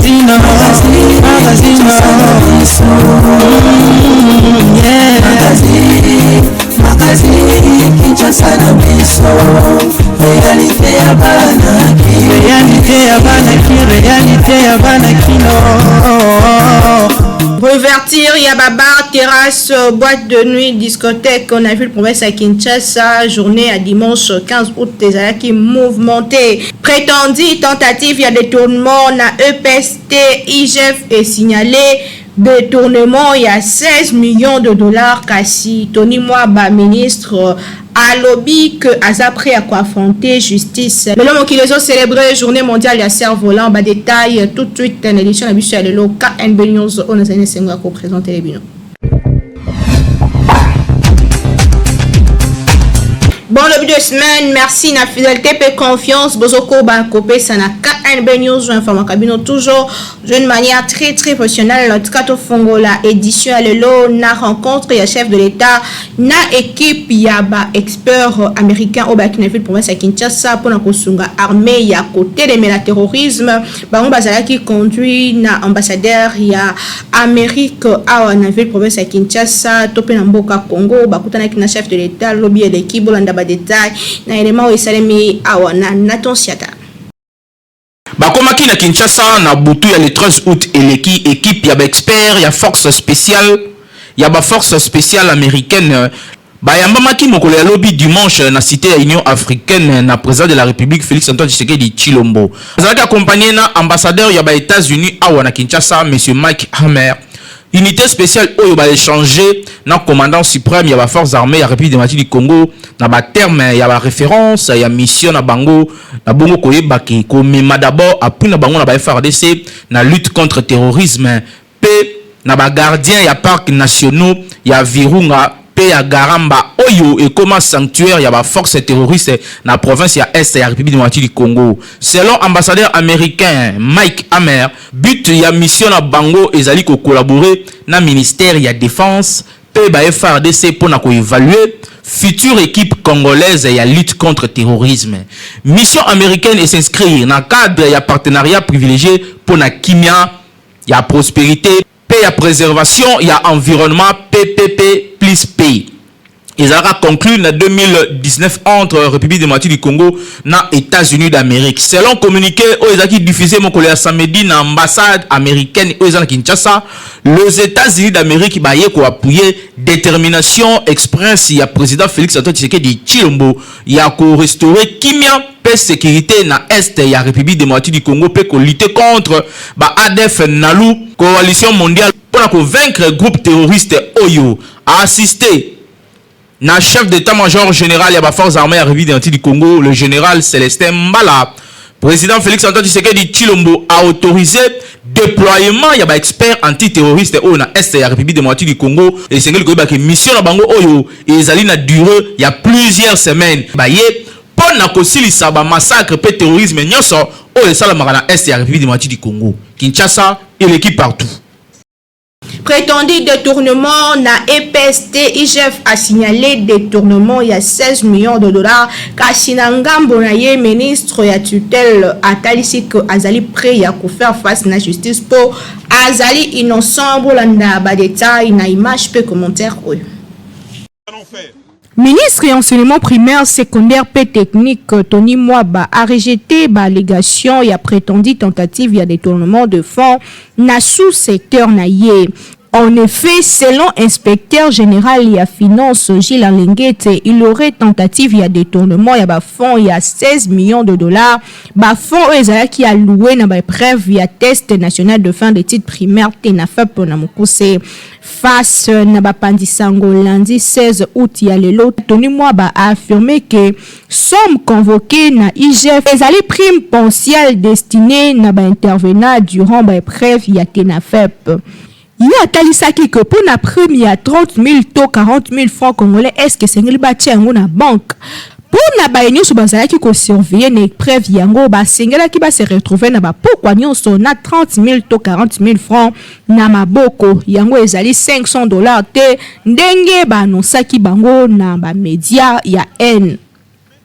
Magazine, magazine, yeah. Magazine, Kinshasa na biso, réalité ya bana Réalité ya bana ki, réalité ya bana kino. Réouverture ya ba bar, terrasse, boîte de nuit, discothèque, on a vu le promesse à Kinshasa, journée à dimanche 15 août ezalaki mouvementé. Prétendu tentative ya détournement na EPST, IGF est signalé détournement ya 16 millions de dollars, kasi Tony Mwaba, ministre, alobi que aza prêt à affronter justice. Lelo mokili célébrer journée mondiale ya cerf-volant, ba détail tout de suite na édition na biso ya lelo KNB News oyo nazali na esengo ya koprésenter bino. Bon début de semaine, merci na fidélité et confiance. Bozoko ba kopesa na KNB News informaka bino toujours d'une manière très très professionnelle. En tout cas, tofongola édition ya lelo na rencontre ya chef de l'État na équipe ya ba expert américain oyo bayaki na ville province ya Kinshasa mpona kosunga armée ya kotelemela terrorisme. Bango bazalaki conduit na ambassadeur ya Amérique awa na ville province ya Kinshasa to mpe na mboka Congo. Bakutanaki na chef de l'État lobi eleki. Bolanda ba détail na élément oyo esalemi awa na Nathan Siata. Bakomaki na Kinshasa na butu ya le 13 août eleki. Équipe ya baexpert ya force spéciale ya baforce spéciale américaine bayambamaki mokolo ya lobi dimanche na cité ya Union africaine na président de la République Félix Antoine Tshisekedi Tshilombo. Azalaki accompagné na ambassadeur ya baÉtats-Unis awa na Kinshasa, monsieur Mike Hammer. Unité spéciale oyo baéchange na commandant suprême ya baforces armées ya République démocratique du Congo na baterme ya baréférence ya mission na bango, na bongo koyebaki komema d'abord appui na bango na ba FARDC na lutte contre terrorisme mpe na bagardien ya parcs nationaux ya Virunga mpe ya Garamba oyo ekoma sanctuaire ya baforce terroriste na province ya Est ya République démocratique du Congo. Selon ambassadeur américain Mike Hammer, but ya mission na bango ezali kocollaborer na ministère ya Défense mpe ba FARDC mpona koévaluer future équipe congolaise ya lutte contre terrorisme. Mission américaine es'inscrire na cadre ya partenariat privilégié mpona kimia, ya prospérité mpe ya préservation ya environnement, PPP plus P. Ezalaka conclu na 2019 entre République démocratique du Congo na États-Unis d'Amérique. Selon communiqué oyo ezalaki diffusé mokolo ya samedi na ambassade américaine oyo eza na Kinshasa, les États-Unis d'Amérique baye koappuyer détermination express ya président Félix Antoine Tshisekedi Tshilombo ya korestaurer kimia mpe sécurité na Est ya République démocratique du Congo mpe kolutter contre ba ADF NALU, coalition mondiale mpona kovaincre groupe terroriste oyo. Assister na chef d'état-major général ya baforces armées ya République démocratique du Congo, le général Célestin Mbala, président Félix Antoine Tshisekedi Tshilombo a autorisé déploiement ya baexpert antiterroriste oyo na Est ya République démocratique du Congo. Esengeli koyebaki mission na bango oyo ezali na durée ya plusieurs semaines, baye mpo na kosilisa bamassacre mpe terrorisme nyonso oyo esalamaka na Est ya République démocratique du Congo. Kinshasa eleki partout. Prétendu détournement na EPST, IGF a signalé détournement il y a 16 millions de dollars. Kasi na ngambo na ye, ministre ya tutelle atalisi que azali prêt ya faire face na justice po azali innocent. Bolanda ba détail na image pe commentaire oyo. Ministre et enseignement primaire, secondaire et technique Tony Mwaba a rejeté l'allégation et a prétendu tentative ya détournement de fonds na sous-secteur na ye. En effet, selon inspecteur général ya finance Gilles Alingete, il aurait tentative ya détournement ya ba fonds ya 16 millions de dollars. Ba fonds oyo ezalaki alloué na ba épreuve ya test national de fin d'études primaires TENAFEP na mokuse. Face na bapanzi sango lundi 16 août ya lelo, Tony Mwaba a affirmé que somme convoquée na IGF ezali prime ponctuelle destinée na ba intervenant durant ba épreuve ya TENAFEP. Ye atalisaki ke mpo na prime ya 30 000 to 40 000 francs congolais, est-ce esengeli batia yango na banque? Mpo na baye nyonso bazalaki kosurveiller na épreuve yango, basengelaki base retrouver na bapokwa nyonso na 30 000 to 40 000 francs na maboko. Yango ezali 500 $ te ndenge baannonçaki bango na bamédia ya haine.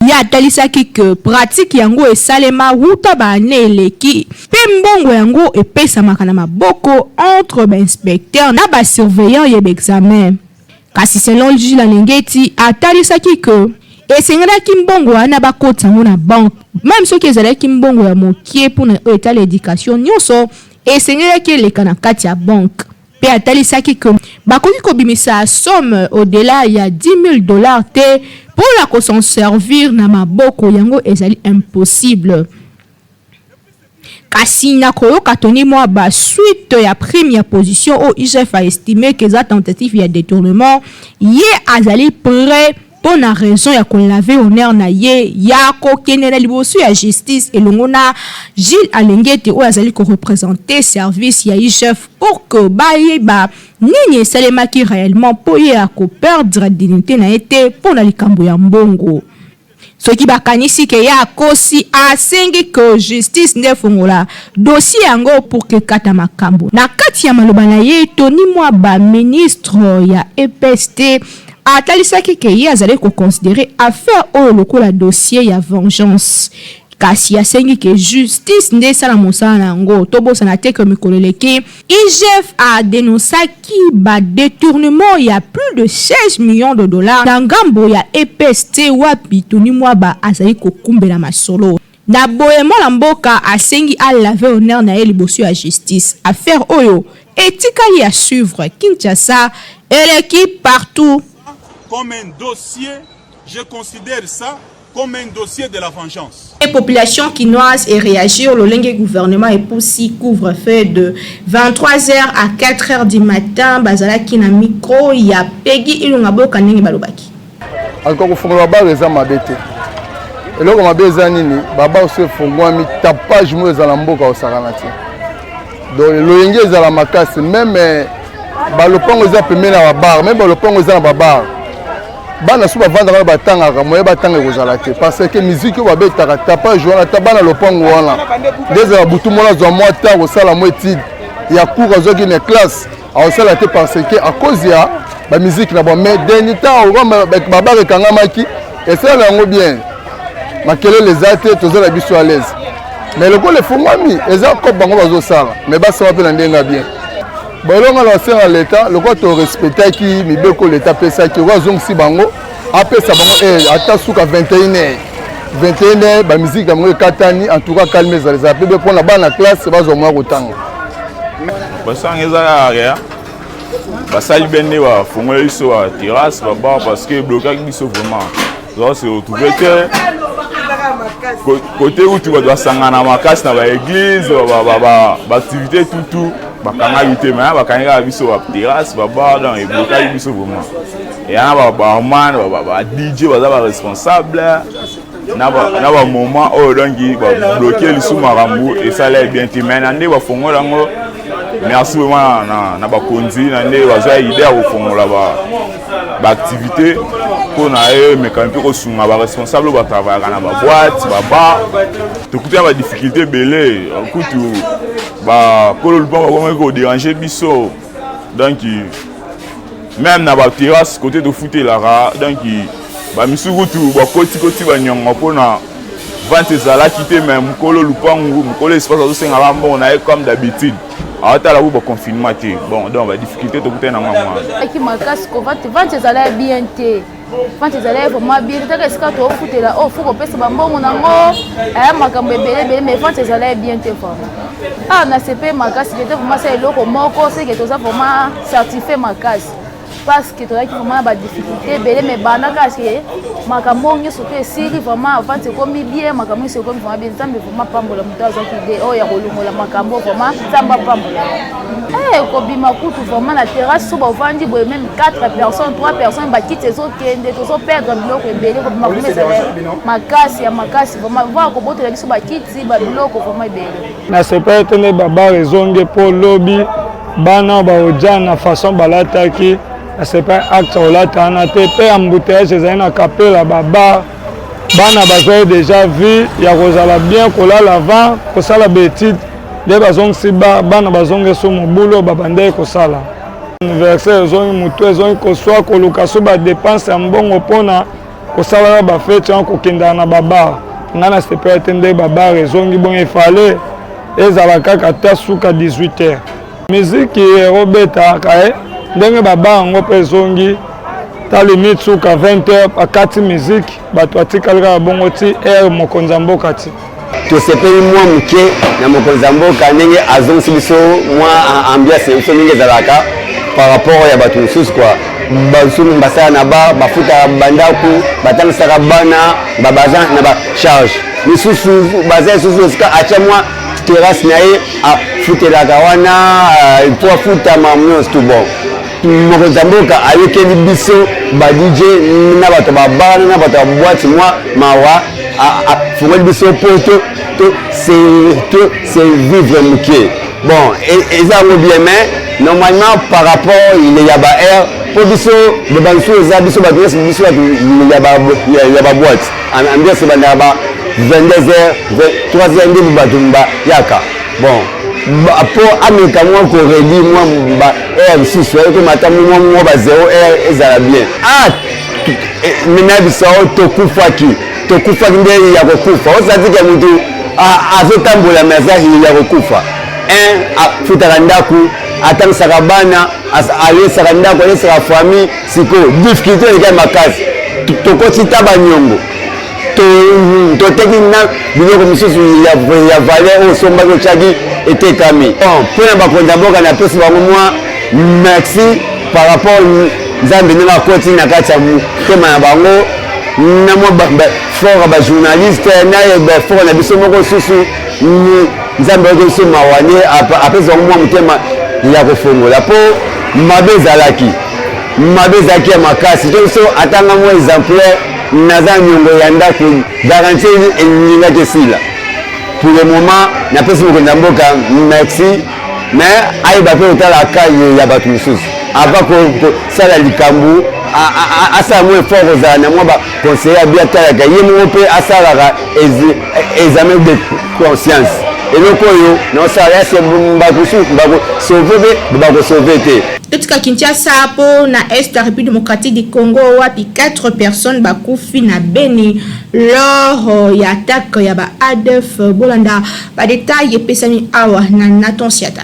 Ye atalisaki que pratique yango esalema wuta ba annees eleki mpe mbongo yango epesamaka na maboko entre ba inspecteurs na ba surveillants ya ba examens. Kasi selon Jules Alingeti, atalisaki que esengelaki mbongo wana bakotisa yango na banque meme soki ezalaki mbongo ya mokie mpo na oyo etali education nionso esengelaki eleka na kati ya banque. Mpe atalisaki que bakoki kobimisa somme au delà ya 10.000 dollars te mpo na ko s'en servir na maboko, yango ezali impossible. Kasi na koyoka toni mwa ba suite ya prime ya position oyo IGF a estimer que eza tentative ya detournement, ye azali pret mpo na raison ya ko laver honneur na ye ya kokende na liboso ya justice elongo na Jules Alingete oyo azali ko representer service ya IGF pour que bayeba nini esalemaki reellement mpo ye ako perdre dignite na ye te mpo na likambo ya mbongo. Soki bakanisi que ye akosi, asengi que justice nde efongola dossier yango pour que ekata makambo. Na kati ya maloba na ye, Tony Mwaba, ministre ya EPST, atalisaki que ye azali ko considerer affaire oyo lokola dossier ya vengeance. Kasi asengi que justice nde esala mosala na yango. Tobosana te que mikolo eleki, IGF a denoncaki ba detournements ya plus de 16 millions de dollars na ngambo ya EPST wapi Tony Mwaba azali kokumbela masolo. Na boye mwana mboka asengi a laver honneur na ye liboso ya justice. Affaire oyo etikali à suivre. Kinshasa eleki partout. Comme un dossier, je considère ça comme un dossier de la vengeance. Population kinoise e reagir lolenge gouvernement epusi couvre-feu de 23 heures à 4 heures du matin bazalaki na micro ya Peggy Ilunga boyoka ndenge balobaki. En tout cas kofongola ba bar eza mabe te. Eloko mabe eza nini? Ba bar so efongwami tapage moko ezala mboka osakana te. Donc loyenge ezala makasi meme balopango eza pembeni na ba bar, meme balopango eza na ba bar. Bana so bavandaka wana batangaka moyen batanga ekozala te parce que musique oyo babetaka tapage wana ata bana lopango wana nde ezala butu mwana azwa mwa temps kosala mwa étude ya cours azwaki na classe akosala te parce que à cause ya bamusike na bango mais dernier temps babare ekangamaki esala yango bien makelele eza te toza na biso à l'aise mais lokola efungwami eza cope bango bazosala mais basala mpe na ndenge ya bien Bolonga na basenga leta lokola to respectaki mibeko leta apesaki oyo azongisi bango apesa bango eh, ata suka 21 heures 21 heures bamiziki na bango ekatani en tout cas calme ezala ezala mpe mpona bana classe bazwa moya kotanga. Basanga eza kaka rea basali be nde bafongoli biso ba terrasse ba bar parce que eblokaki biso vraiment toza se retrouve te kote kutu bato basangana makasi na baeglise baactivité tutu bakangaki te me bakangi kaka biso baterrasse babar donc eblokaki biso vraiment eya na babarman ba dj baza baresponsable na bamoment oyo donc babloke lisusu makambo esala bien te mai na nde bafongola yango merci vraiment na bakonzi na nde bazwa idée ya kofongola baactivité mpo na ye emekami mpe kosunga baresponsable oyo batravayaka na baboite babar tokuti na badifficulté ebele kutu bakolo lupango bakomaki koderange biso donc meme na baterrasse kote tofutelaka donc bamisusu kutu bakotikoti banyongo mpona vente ezalaki te mais mokolo lupangu mokolo espace azosengaka mbongo na ye comme d'habitude aotala ku baconfinement te bon donc badifficulté tokutani nango yango wana makasi kovante vente ezalaki bien te vente ezalaki vraiment bien te taka esika tofutela oyo oh, fo kopesa bambongo nango aya makambo ebele ebele mais vente ezalaki bien te vraiment ah nasepe makasi te te vraiment sa eloko moko seke toza vraiment certifie makasi parce que tozalaki vraiment na badifficulté ebele mais banda kaka ke makambo oyo nyonso to esili vraiment vente ekomi bien makambo nyonso ekomi vraiment bien nzambe vraiment apambola moto azwaki ide oyo ya kolongola makambo vraiment nzambe apambola eh, kobima kutu vraiment na terrasse so bavandi boye meme 4 personnes 3 personnes bakiti ezokende tozoperdre biloko ebele kobima vraiment ezala makasi ya makasi vraiment va kobotela biso bakiti babiloko vraiment ebele Nasepeli te nde babar ezongi mpo lobi bana baoja na façon balataki nasepeli acte ya kolata wana te mpe embouteillage ezali na kapela babar bana bazwaki deja vie ya kozala bien kolala avant kosala baetude nde bazongisi bar bana bazongi so mobulu oyo babandaki kosala anniversaire ezongi motu ezongi koswa koluka so badepense ya mbongo mpona. Kosalaka bafeti wana, kokendaka na babar, ngai nasepela te nde babar ezongi bongo. Efale ezala kaka ata suka 18 heures, miziki ekobetaka ye ndenge babar yango mpe ezongi ta limite suka 20 heures, bakati miziki, bato batikali kaka bongo ti heure mokonzi ya mboka ti. Tosepeli mwa moke na mokonzi ya mboka ndenge azongisi biso mwa ambiance na biso ndenge ezalaka par rapport ya bato mosusu kua. Basusu basala na bar, bafutaka bandako, batangisaka bana, baza na bacharge misusu, baza lisusu esika atya mwa terrasse na ye, afutelaka wana mpo afutama nyonso tout. Bon, mokonzi ya mboka ayokeli biso ba DJ na bato babana na bato ya boîte mwa mawa, afungoli biso mpo to se vivre moke. Bon, eza yango bien, mais normalement par rapport ya ba heure, mpo biso bamisusu eza biso bato nyonso, biso bato ya baboîte, ambiance ebandaka ba 22 heures, 3 heures nde bato bayaka. Bon, mpo ameka mwa koréduire mwa ba heure mosusu, ayokoma ata mwa ba 0 heure, ezala bien. Ah, na biso tokufaki, tokufaki nde ya kokufa. Osatike motu azotambola me aza ya kokufa. Un afutaka ndako, atangisaka bana, alesaka ndako, alesaka famille. Sikoyo difficulté eleki makasi, tokoti ta baniongo, toteki na biloko mosusu ya valeur oyo osombaki, otyaki, etekami. Mpona bakonzi ya mboka, napesi bango mwa merci par rapport Nzambe ndenge akoti na kati ya motema na bango, na mwa fort ya bajournaliste na fort na biso moko susu. Nzambe ayoki biso mawa nde apesi bango mwa motema ya kofongola, mpo mabe ezalaki, mabe ezalaki ya makasi. To biso atanga mwa exemplaire, naza niongo ya ndako, garantie elingaki esila. Pour le moment, napesi mokonzi ya mboka merci, mais ayeba mpe kotala ka ya bato mosusu avant kosala likambo. Asala mwa effort kozala na mwa baconseiller abi atalaka ye moko mpe asalaka examen de conscience: eloko oyo naosala, yase bato mosusu bakosauve mpe bakosauve te? Totika Kinshasa mpo na est ya République démocratique du Congo, wapi 4 personnes bakufi na Beni lors ya attaque ya ba ADF. Bolanda badetail epesami awa na Naton Siata.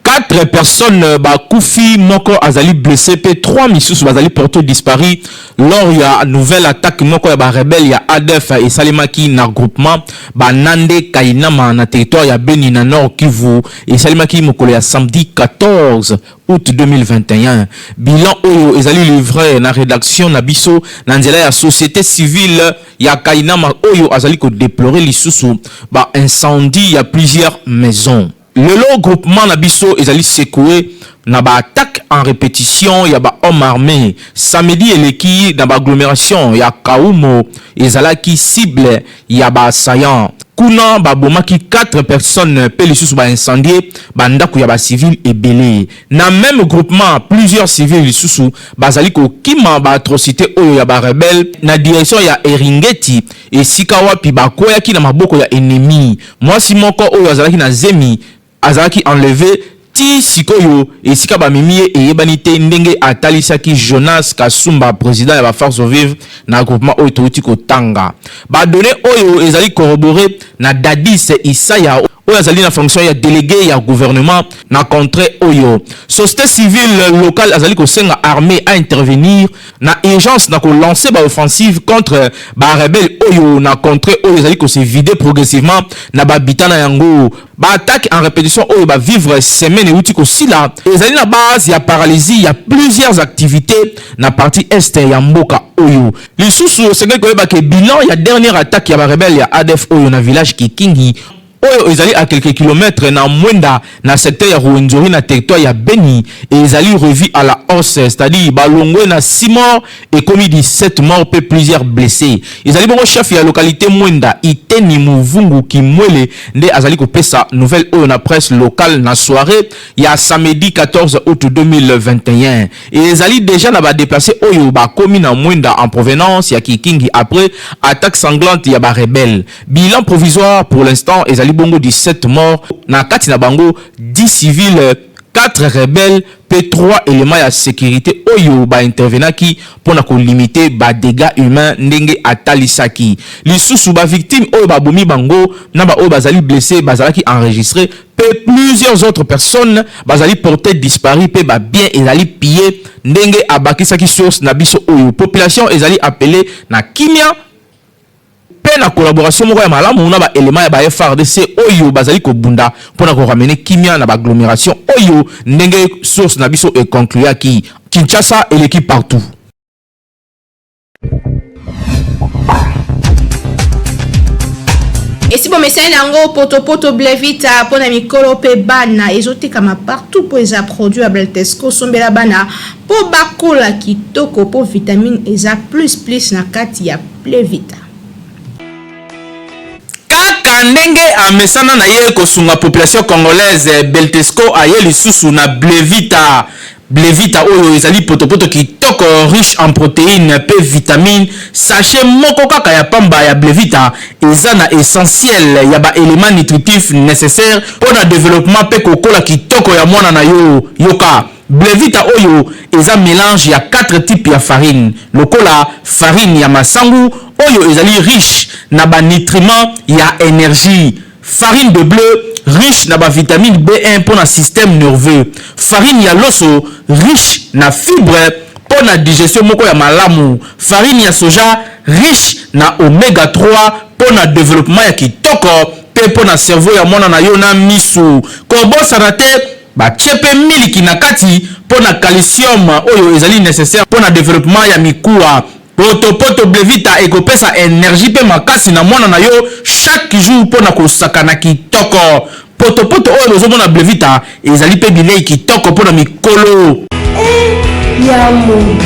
Quatre personnes bakufi, moko azali blessé mpe trois misusu bazali porté disparu lors ya nouvelle attaque moko ya barebele ya ADF esalemaki na groupement Banande Kainama na territoire ya Beni na Nord Kivu. Esalemaki mokolo ya samedi 14 août 2021. Bilan oyo ezali livré na rédaction na biso na nzela ya société civile ya Kainama oyo azali kodéplorer lisusu ba incendie ya plusieurs maisons. Lelo groupement na biso ezali secoué na baattaque en répétition ya bahomme armé. Samedi eleki na baagglomération ya Kaumo ezalaki cible ya baassaillant. Kuna babomaki 4 personnes mpe lisusu baincendie bandako ya bacivile ebele. Na même groupement, plusieurs civils lisusu bazali kokima baatrocité oyo ya barebele na direction ya Eringeti, esika wapi bakweyaki na maboko ya ennemi. Mwasi moko oyo azalaki na zemi azalaki enlevé, ti sikoyo esika bamemi ye eyebani te, ndenge atalisaki Jonas Kasumba, président ya baforce vive na groupement oyo touti kotanga. Badonnées oyo ezali corroboré na Dadis Isaya oyo azali na fonction ya délégué ya gouvernement na contrée oyo. Société civile locale azali kosenga armée à intervenir na urgence na kolancer baoffensive contre barebele oyo na contrée oyo ezali kose vider progressivement na babita na yango. Baattaque en répétition oyo bavivre semaine euti kosila ezali na base ya paralysie ya plusieurs activités na partie est ya mboka oyo. Lisusu osengeli koyeba ke bilan ya dernière attaque ya barebele ya ADF oyo na village Kikingi oyo ezali à quelques kilomètres na Mwenda na secteur ya Ruwenzori na territoire ya Beni ezali revu à la hausse, c'est-à-dire balongwe na 6 morts, ekomi 17 morts pe plusieurs blessés. Ezali bongo chef ya localité Mwenda, Iteni Muvungu Kimwele, nde azali kopesa nouvelle oyo na presse locale na soirée ya samedi 14 août 2021. Ezali déjà na badéplacé oyo bakomi na Mwenda en provenance ya Kikingi après attaque sanglante ya barebelle. Bilan provisoire pour l'instant ezali bongo 17 morts, na kati na bango 10 civils. 4 rebelles mpe 3 elements ya securite oyo ba intervenaki mpo na ko limiter ba degats humains ndenge atalisaki. Lisusu, ba victimes oyo babomi bango na ba oyo bazali blesses bazalaki enregistres mpe plusieurs autres personnes bazali portees disparues mpe ba biens ezali piller ndenge abakisaki source na biso oyo. Population ezali appeler na kimia mpe na collaboration moko ya malamu na ba elements ya ba FARDC oyo bazali kobunda mpo na ko ramener kimia na ba agglomerations oyo ndenge source na biso e concluaki. Kinshasa eleki partout. Esi bomesani na yango potopoto Blevita mpo na mikolo mpe bana ezotekama partout mpo eza produit ya Beltesco sombela bana mpo bakola kitoko mpo vitamine eza plus plus na kati ya Plevita. Kaka ndenge amesana na ye kosunga population congolaise, Beltesco aye lisusu na Blevita. Blevita oyo ezali potopoto kitoko riche en proteines pe vitamines. Sachet moko kaka ya pamba ya Blevita eza na essentiel ya ba elements nutritifs necessaires pona developpement pe kokola kitoko ya mwana na yo. Yoka! Blevita oyo eza melange ya 4 types ya farine lokola farine ya masangu oyo ezali riche na ba nutriments ya energie, farine de ble riche na ba vitamines B1 pona système nerveux, farine ya loso riche na fibre pona digestion moko ya malamu, farine ya soja riche na omega 3 pona developpement ya kitoko pe pona cerveau ya mwana na yo na misu. Kobosana te Batie pe miliki na kati po na calcium oyo ezali necessaire po na developpement ya mikuwa. Poto poto Blevita ekopesa energie pe makasi na mwana na yo chaque jour po na kosakana kitoko. Poto poto oyo bozo mona Blevita ezali pe bilei kitoko po na mikolo. Eh ya mode.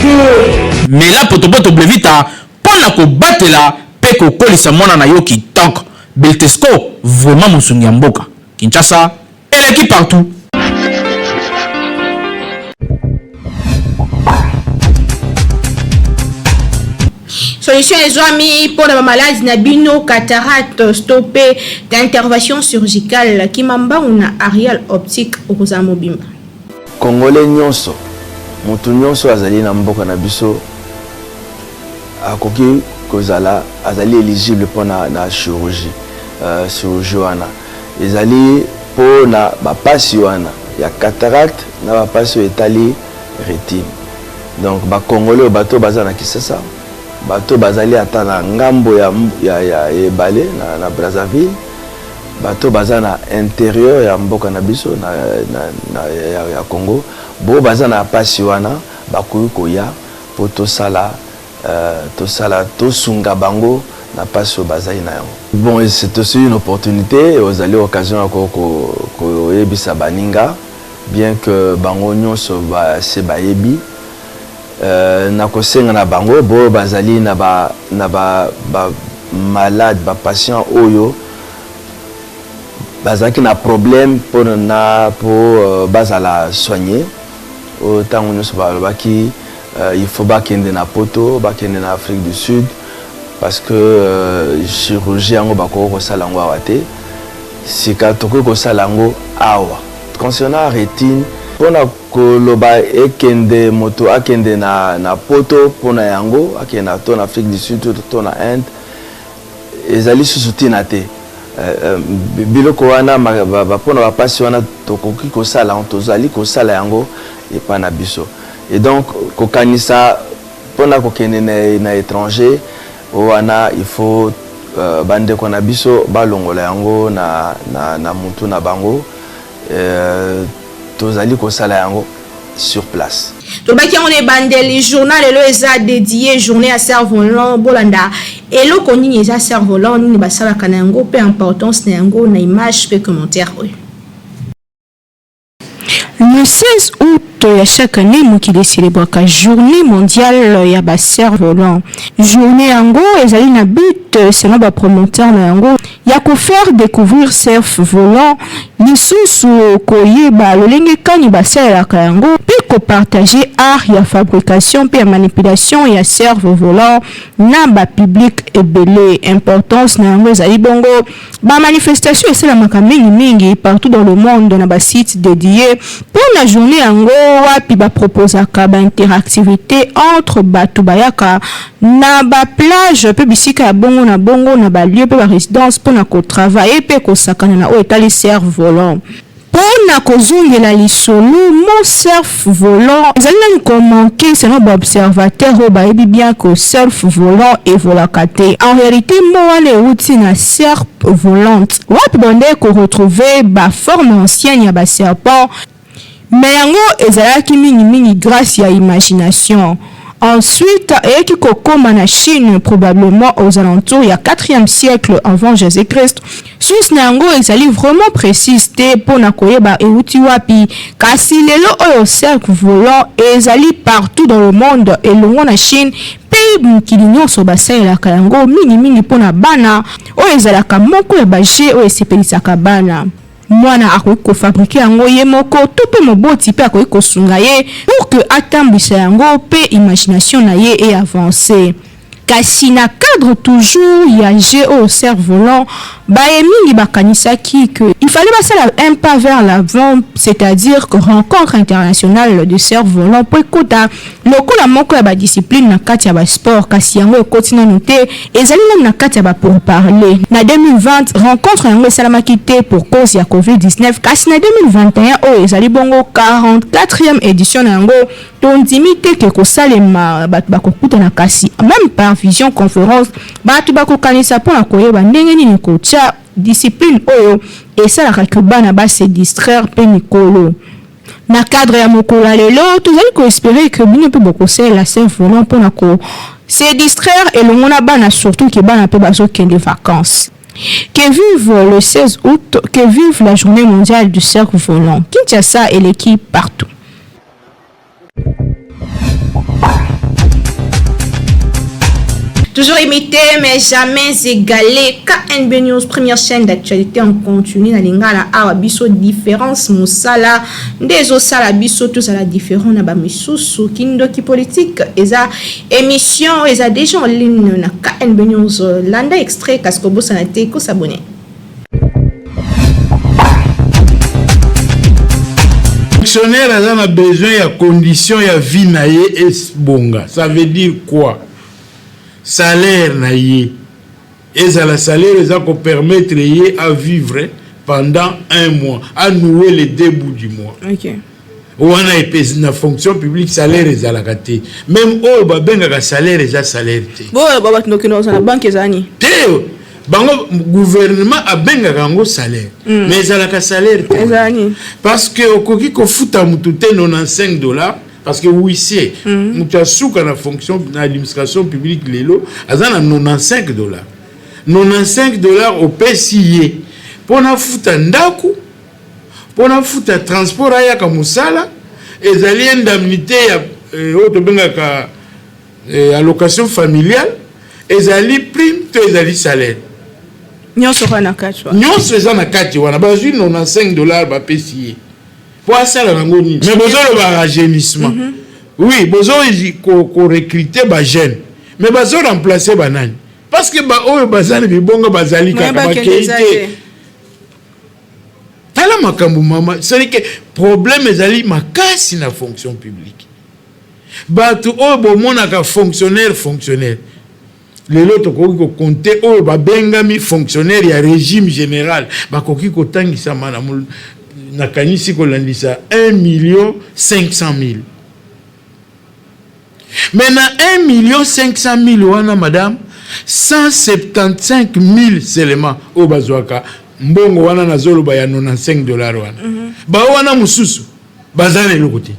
Mela poto poto Blevita po na kobatela pe kokolisa mwana na yo kitoko. Beltesco vraiment mosungi ya mboka. Kinshasa. Eleki partout. Solution ezwami mpo na bamaladi na bino cataracte stope d'intervention chirurgicale kima mbangu na Arial Optique okozala mobimba. Congolais nyonso, moto nyonso azali na mboka na biso akoki kozala azali eligible mpo na, na chirurgie uh, chirurgie wana Ezali po na ba pasi wana ya cataracte na ba pasi oyo etali retine. Donc ba congolais oyo bato oyo baza na Kisasa, bato oyo bazali ata na ngambo ya, ya, ya ebale na, na Brazzaville, bato oyo baza na interieur ya mboka na biso na, na, na, ya, ya Congo, bo baza na pasi wana bakoki koya po tosala Tosala tosunga bango na pasi oyo bazali na yango. Bon c'est aussi une opportunite, ozali occasion ya koyebisa baninga bien que bango nionso se bayebi nakosenga na bango boyo bazali na ba na ba ba malade ba patients oyo bazalaki na problème mpo na mpo bazala soigner oyo ntango nionso balobaki Il faut bakende na poto, bakende na Afrique du Sud parce que chirurgie yango bakoki kosala yango awa te. Sika tokoki kosala yango awa. Concernant retine, pona koloba ekende moto akende na, na poto pona yango, akende na to na Afrique du Sud to, to na Inde, ezali susu tina te. Biloko wana pona ba pasi wana tokoki kosala yango, tozali kosala yango epa na biso. Et donc kokanisa pona kokende na, na etranger wana il faut euh, bandeko na biso balongola yango na, na, na mutu na bango euh, tozali kosala yango sur place. Tolobaki yango na ebandeli, journal lelo eza dedie journée ya cerf-volant. Bolanda eloko nini eza cerf-volant, nini basalaka na yango mpe importance na yango na image mpe commentaire oyo. Le 16 août ya chaque année, mokili ecelebraka journée mondiale ya ba cerfs-volants. Journée yango ezali na but, selon ba promoteurs na yango, ya ko faire decouvrir cerf-volant, lisusu koyeba lolenge kani basalelaka yango mpe ko partager art ya fabrication mpe ya manipulation ya cerf volant na ba public ebele. Importance na yango ezali bongo ba manifestations esalamaka mingi mingi partout dans le monde na ba sites dedies mpo na journee yango wapi ba proposaka ba interactivites entre batu bayaka na ba plages mpe bisika ya bongo na bongo na ba lieux mpe ba residences mpo na ko travailler mpe kosakana na oyo etali cerf volant. Mpo na kozongela lisolo, mot cerf volant ezali nanu ko manquer selon ba observateurs oyo bayebi bien que cerf volant evolaka te. En realite, mot wana ewuti na serpe volante wapi bandaki ko retrouver ba formes anciennes ya ba serpents mais yango ezalaki mingi mingi grace ya imagination. Ensuite, eyaki kokoma na Chine probablement aux alentours ya quatrième siècle avant Jesus-Christ. Source na yango ezali vraiment precise te mpo na koyeba ewuti wapi, kasi lelo oyo cercle volant ezali partout dans le monde elongo na Chine mpe mokili nionso basalelaka yango mingi mingi mpo na bana, oyo ezalaka moko ya ba jeux oyo esepelisaka bana. Mwana akoki ko fabriquer yango ye moko to pe moboti pe akoki kosunga ye pour que atambwisa yango pe imagination na ye e avancer. Kasi na cadre toujours ya jeu oyo cerf volant, baye mingi bakanisaki que il fallait basala un pas vers l'avant, c'est-à-dire que rencontre internationale de cerf volant po ekota lokola moko ya ba disciplines na kati ya ba sports, kasi yango ekoti nanu te, ezali nanu na kati ya ba pourparlers. Na 2020, rencontre yango esalamaki te pour cause ya Covid 19, kasi na 2021 oyo ezali bongo 44e edition na yango, Tondimi te que ekosalema, bato bakokutana kasi meme par vision conference bato bakokanisa mpo na koyeba ndenge nini kotia discipline oyo esalaka que bana ba se distraire mpe mikolo. Na cadre ya mokolo ya lelo, tozali ko esperer que bino mpe bokosalela Saint Volant mpo na ko se distraire elongo na bana surtout que bana mpe bazokende vacances. Que vive le 16 août, que vive la journee mondiale du cercle volant. Kinshasa eleki partout. Toujours imité mais jamais égalé. KNB News, première chaîne d'actualité en continu na lingala awa biso différence musala nde ezosala biso tozala différent na ba misusu kindoki politique eza émission eza déjà en ligne na KNB News landa extrait kasi kobosana te ko s'abonner. Fonctionnaire aza na besoin ya condition ya vie na ye ebonga ça veut dire quoi salaire na ye ezala salaire eza ko permettre ye a vivre pendant un mois a nouer les deux bouts du mois okay. wana epesi na fonction publique salaire ezalaka te meme oyo babengaka salaire eza salaire te na banque eza nini te bango gouvernement abengaka yango salaire mm. mais ezalaka salaire te parce que okoki kofuta motu te 95 dollars parce que huissier mm. moto ya suka na fonction na administration publique lelo aza na 95 dollars 95 dollars opesi ye mpo nafuta ndako mpo nafuta transport ayaka mosala ezali indemnité ya eh, oyo tobengaka eh, allocation familiale ezali prime to ezali salaire nyonso kaka na kati wana nyonso eza na kati wana bazwi 95 dollars bapesi ye mpo asala nango nini mais bozoloba rajeunissement mm -hmm. oui bozo korecrute ko bajeune mais bazo remplace banani parce que baoyo baza na bibonga bazali kaka bakei te Tala makambo mama, c'est que problème ezali makasi na fonction publique. Bato oyo bomonaka fonctionnaire fonctionnaire lelo tokoki kokonte oyo babengami fonctionnaire ya régime général bakoki kotangisama na nakanisi kolandisa 1 million 500 mille Mais na 1 million 500 mille wana madame 175 mille seulement oyo bazwaka mbongo wana nazoloba ya 95 dollars wana mm -hmm. ba wana mosusu baza na eloko te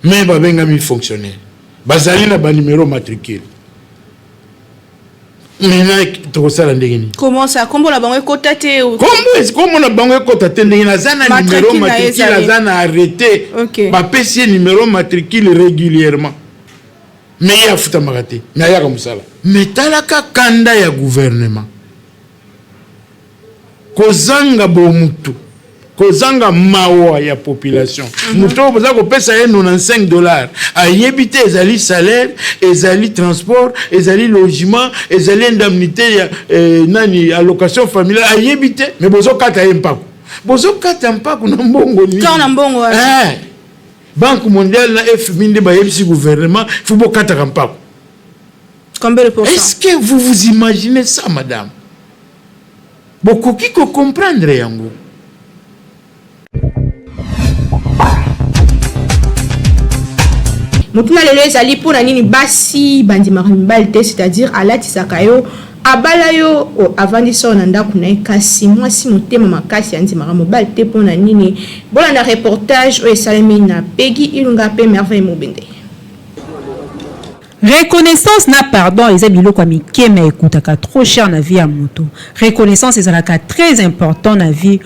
mais babengami fonctionnaire bazali na banumero matricule Maintenant tokosala ndenge nini? Comment ça? Kombo na bango ekota te? Kombo kombo na bango ekota te ndenge naza na numero matricule aza na arrêté. Okay. Bapesi ye numero matricule régulièrement. Mais ye afutamaka te, mais ayaka mosala. Mais talaka kanda ya gouvernement. Kozanga bomutu. Kozanga mawa ya population. Moto oyo boza kopesa ye 95 dollars ayebi te ezali salaire, ezali transport, ezali logement, ezali indemnité ya eh, nani allocation familiale ayebi te, mais bozokata ye mpako. Bozokata mpako na mbongo nini? Kaka na mbongo wana. Eh. Banque mondiale na FMI nde bayebisi gouvernement faut bokataka mpako. Combien de pourcents? Est-ce que vous vous imaginez ça, madame? Bokoki ko comprendre yango? Motuna lelo ezali mpo na nini basi bandimaka mibali te, c'est-à-dire alatisaka yo, abala yo, avandisa yo na ndako na ye, kasi mwasi motema makasi andimaka mobali te mpo na nini? Bolanda reportage oyo esalemi na Peggy Ilunga mpe Merveille Mobende. Reconnaissance na pardon eza biloko ya mike mais ekutaka trop cher na vie ya mutu. Reconnaissance ezalaka très important na vie.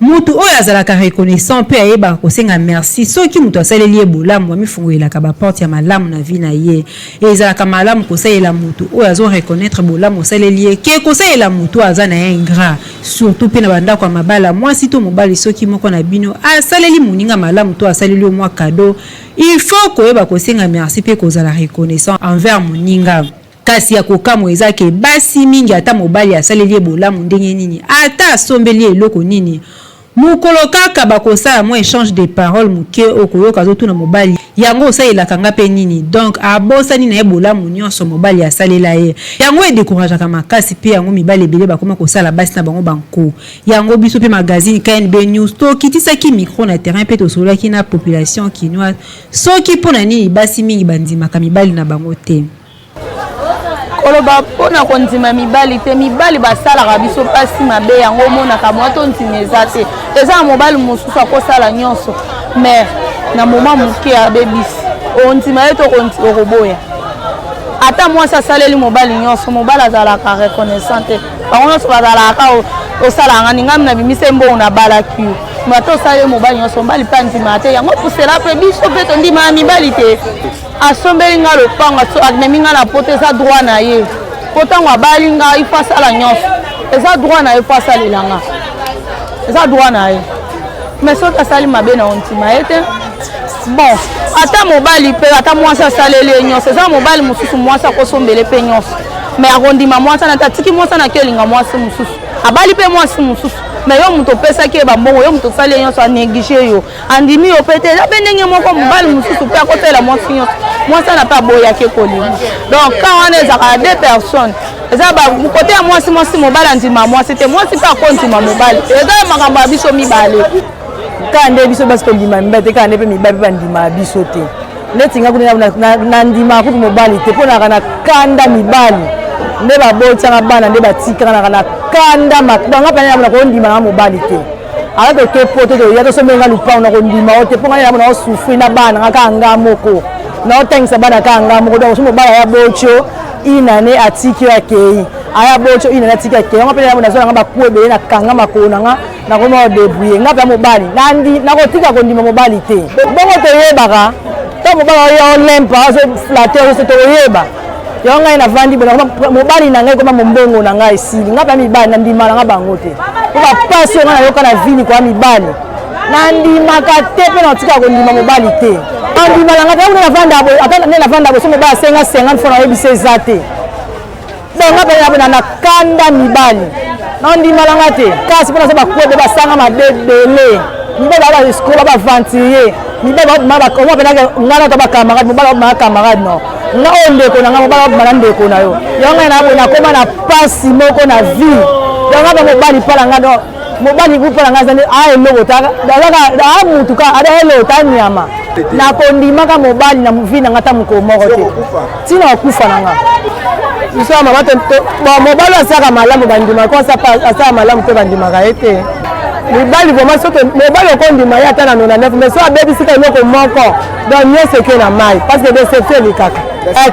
Mutu oyo azalaka reconnaissant pe ayebaka kosenga merci soki mutu asaleli ye bolamu amifungolelaka ba porte ya malamu na vie na ye. Ezalaka malamu kosalela mutu oyo azo reconnaitre bolamu osaleli ye que kosalela mutu oyo aza na ye ingrat. Surtout pe na ba ndako ya mabala mwasi to mobali soki moko na bino asaleli moninga malamu to asaleli yo mwa cadeau Il faut koyeba kosenga merci pe kozala reconnaissant envers moninga. Kasi ya kokamwa eza ke basi mingi ata mobali asaleli ye bolamu ndenge nini, ata asombeli ye eloko nini, mokolo kaka bakosala mwa echange de paroles moke okoyoka azotuna mobali yango osalelaka nga pe nini? Donc abosani na ye bolamu nionso mobali asalela ye. Yango e decourageaka makasi pe yango mibali ebele bakoma kosala basi na bango ba nko. Yango biso pe magazine KNB News tokitisaki micro na terrain pe tosololaki na population kinoise soki mpo na nini basi mingi bandimaka mibali na bango te. Koloba mpo na kondima mibali te, mibali basalaka biso mpasi mabe, yango omonaka mwa tondima eza te. Eza na mobali mosusu akosala nyonso mais na moment moke abebisi, ondima ye to okoboya. Ata mwasi asaleli mobali nyonso, mobali azalaka reconnaissant te. Bango nyonso bazalaka kaka osala nga ninga na bimisa mbongo na balaki yo mais ata osali ye mobali nyonso mobali mpe andimaka te yango pusela mpe biso mpe tondimaka mibali te asombeli nga lopango amemi nga na poto eza droit na ye mpo ntango abali nga ifo asala nyonso eza droit na ye mpo asalela nga eza droit na ye mais soki asali mabe na ondima ye te bon ata mobali mpe ata mwasi asaleli ye nyonso eza mobali mosusu mwasi akosombele mpe nyonso mais akondima mwasi wana te atiki mwasi wana ake olinga mwasi mosusu abali mpe mwasi mosusu mais yo moto opesaki ye bambongo yo moto osali ye nyonso anéglige yo andimi yo mpe te eza mpe ndenge moko mobali mosusu mpe akosalela mwasi nyonso mwasi wana mpe aboyaki kolinga donc ka wana ezalaka ya deux personnes eza kote ya mwasi mwasi mobali andima mwasi te mwasi mpe akondima mobali te eza makambo ya biso mibale kaka nde biso basi tondima mibali te kaka nde mpe mibali mpe bandimaka biso te neti nga kuna nandimaka kutu mobali te mpo naka na kanda mibali nde babotisaka bana nde batikaka naka na kanda banga mpe nayamona kondima nanga mobali te ata toke poto toya tosombi nga lupango na kondima yo te mpo nga nayamona osufri na bana nga kaka nga moko naotangisa bana kaka nga moko donc so mobali aya botio inane atiki yo akei aya botio inane atiki akei yango mpe nayamona nazwa nanga baku ebele nakanga makolo na nga nakoma odebrouille nga mpe mobali nandi nakotika kondima mobali te bongo toyebaka ntango mobali oya olempa azoflate oso tokoyeba yango ngai navandi boye mobali na ngai ekoma mombongo na ngai esili ngai mpe mibali nandima nanga bango te mpo bapasi oyo ngai nayoka na vini koya mibali nandimaka te mpe natika kondima mobali te nandima na ngai te ata nde navanda boye so mobali asenga 50 fo nayebisa eza te Donc nga pe na na kanda mibali. Na ndima na nga te. Kasi pona za bakwebe basanga mabe bele. Mibali ba ba escroc ba aventurier. Mibali ba ba ba comment pena nga na to ba camarade mobali ba camarade non. Nga oyo ndeko na nga mobali ba na ndeko na yo. Yo nga na bo na koma na pasi moko na vie. Yo nga ba mobali pala nga donc mobali kupa na nga azali a eloko ta azaka a mutu ka ada eloko ta nyama nakondimaka mobali na vie na nga ata mokolo moko te ntina okufa na nga biso ya mama mobali asalaka malamu bandimaka ko asala malamu te bandimaka ye te mibali vraiment soki mobali okondima ye ata na 99 mais so abebisika eloko moko donc nyonso eke na mai parce que déception elikaka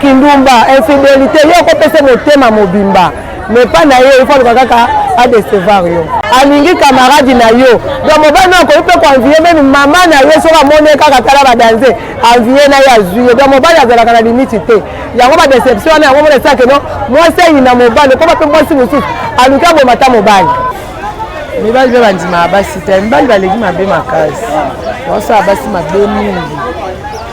kindumba infidélité yo okopesa motema mobimba mais pas na ye il faut aluka kaka a décevoir yo alingi camarade na yo donc mobali no akoki mpe koenvie meme mama na ye soki amoni ye kaka tala badanze envie na ye azwi ye donc mobali azalaka na limite te yango badeception wana yango mona esaka no mwasi ayina mobali okoma mpe mwasi mosusu aluki aboma ata mobali. Mibali mpe bandimaka basi te. Mibali baleki mabe makasi, baosala basi mabe mingi.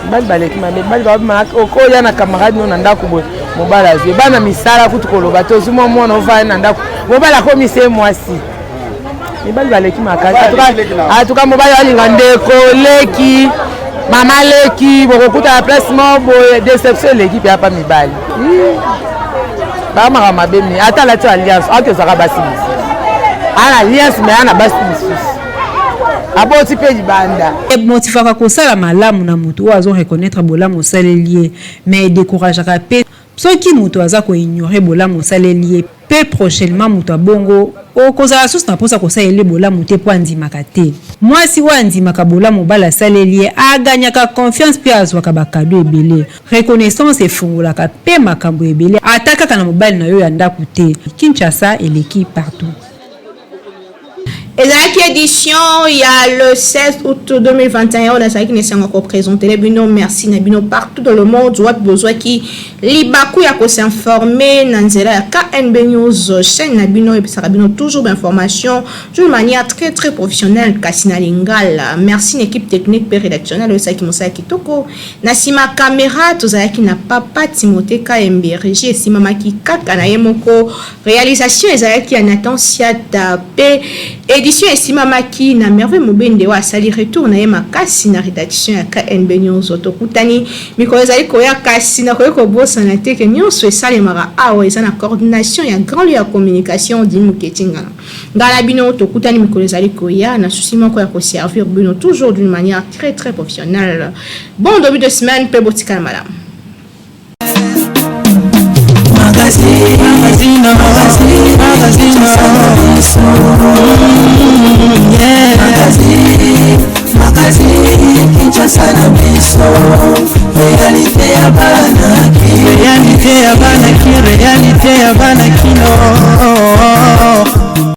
Mibali baleki mabe, mibali babimaka okoya na camarade no na ndako boye, mobali azwi bana misala kutu koloba te, ozwi mwa mwana ovandi na ndako, mobali akomisi ye mwasi. Mibali baleki makasi atuka, mobali alinga ndeko leki, mama leki, bokokutana place moko boye, déception eleki mpe apa mibali bamaka mabe mingi. Ata alati alliance, aki ozalaka basi mosusu, ana alliance me ana basi mosusu, aboti mpe libanda. Emotivaka kosala malamu na moto oyo azo reconnaitre bolamu osaleli ye, mais edécourageaka mpe soki moto aza ko ignorer bolamu osaleli ye, mpe prochainement moto ya bongo okozala susu na mposa kosalela ye bolamu te mpo andimaka te. Mwasi oyo andimaka bolamu mobali asaleli ye aganyaka confiance mpe azwaka ba cadeaux ebele. Reconnaissance efungolaka mpe makambo ebele ata kaka na mobali na yo ya ndaku te. Kinshasa eleki partout. Ezalaki édition ya le 16 août 2021 oyo nazalaki na esengo ya kopresentele bino. Merci na bino partout dans le monde wapi bozwaki libaku ya kosinforme na nzela ya KNB News, chaîne na bino epesaka bino toujours bainformation d'une manière très très professionnelle, kasi na lingala. Merci na équipe technique mpe rédactionnelle oyo esalaki mosala kitoko. Na nsima kamera tozalaki na papa Timothée Kayembe, régie esimamaki kaka na ye moko. Réalisation ezalaki ya Nathan Siata mpe édition esimamaki na Merveille Mobende oyo asali retour na ye makasi na rédaction ya KNB News. Tokutani mikolo ezali koya, kasi nakoki kobosana te ke nyonso esalemaka awa eza na coordination ya grand lieu ya communication Dimi Muketingana. Ngai na bino tokutani mikolo ezali koya na souci moko ya koservir bino toujours d'une manière très très professionnelle. Bon début de semaine mpe botikala malamu. Magazine, magazine, magazine, magazine, yeah. Magazine.